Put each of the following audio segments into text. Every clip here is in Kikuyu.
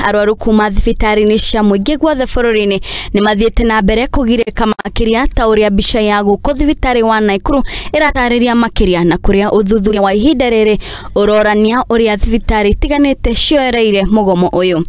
Arwaru kuma thibitarĩ-inĩ cia mũingĩ guothe bũrũri-inĩ nĩ mathiĩte na mbere kũgirĩka makĩria ta ũrĩa mbica ya gũkũ thibitarĩ wa Nakuru ĩratarĩria makĩria, na kũrĩa ũthuthuria wa ihinda rĩrĩ ũrorania ũrĩa thibitarĩ itiganĩte cioereire mũgomo ũyũ.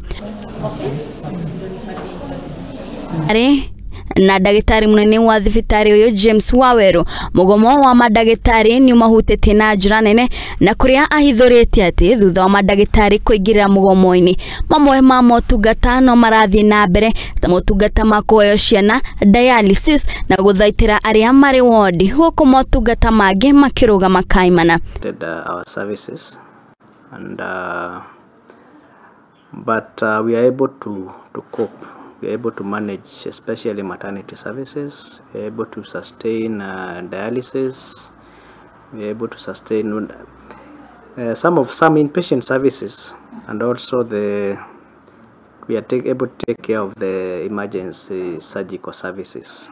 Na ndagĩtarĩ mũnene wa thibitarĩ ũyũ James Waweru, mũgomo wa mandagĩtarĩ nĩ ũmahutĩtie na njĩra nene, na kũrĩa ahithũrĩtie atĩ thutha wa mandagĩtarĩ kũingĩrĩra mũgomo-inĩ, mamwe ma motungata no marathiĩ na mbere ta motungata ma kũheo ciana, dialysis na gũthaitĩra arĩa marĩ wodi, gũkũ motungata mangĩ makĩrũgama kaimana. Our services and but we are able to cope. We are able to manage, especially maternity services. We are able to sustain dialysis. We are able to sustain some inpatient services, and also we are able to take care of the emergency surgical services.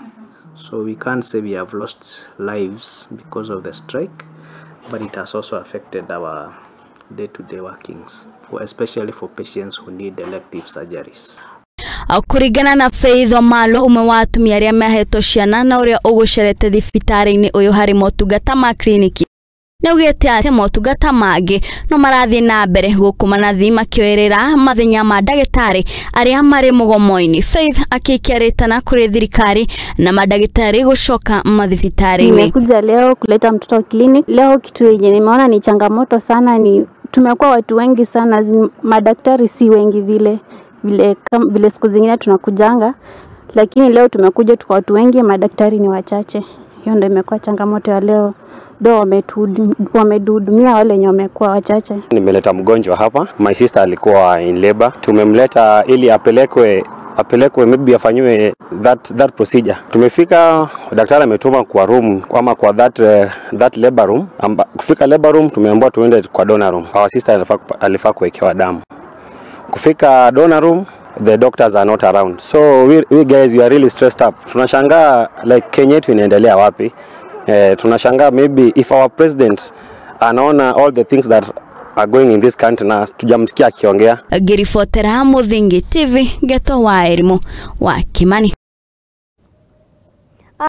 So we can't say we have lost lives because of the strike, but it has also affected our day-to-day workings, especially for patients who need elective surgeries. Kũringana na Faith Omalo, ũmwe wa atumia arĩa mahetwo ciana na ũrĩa ũgũcerete thibitarĩ-inĩ ũyũ harĩ motungata ma kliniki, nĩaugĩte atĩ motungata mangĩ no marathiĩ na mbere gũkũ manathi makĩoerera mathenya ma ndagĩtarĩ arĩa marĩ mũgomo-inĩ. Faith akĩikia rĩtana kũrĩ thirikari na mandagĩtarĩ gũcoka mathibitarĩ-inĩ. Nimekuja leo kuleta mtoto clinic. Leo kitu yenye nimeona ni changamoto sana ni tumekuwa watu wengi sana, madaktari si wengi vile vile siku zingine tunakujanga, lakini leo tumekuja tuko watu wengi, madaktari ni wachache. Hiyo ndio imekuwa changamoto ya leo, though wametuhudumia wale wenye wamekuwa wachache. Nimeleta mgonjwa hapa, my sister alikuwa in labor, tumemleta ili apelekwe maybe afanyiwe that procedure. Tumefika, daktari ametuma kwa room ama kwa that labor room. Kufika labor room tumeambiwa tuende kwa donor room. Our sister alifaa kuwekewa damu. Kufika donor room, the doctors are not around. So we guys, we are really stressed up. Tunashangaa like Kenya yetu inaendelea wapi? Tunashangaa maybe if our president anaona all the things that are going in this country na tujamsikia akiongea. Ngiribotera Muthingi TV, Geto wa Elimu wa Kimani.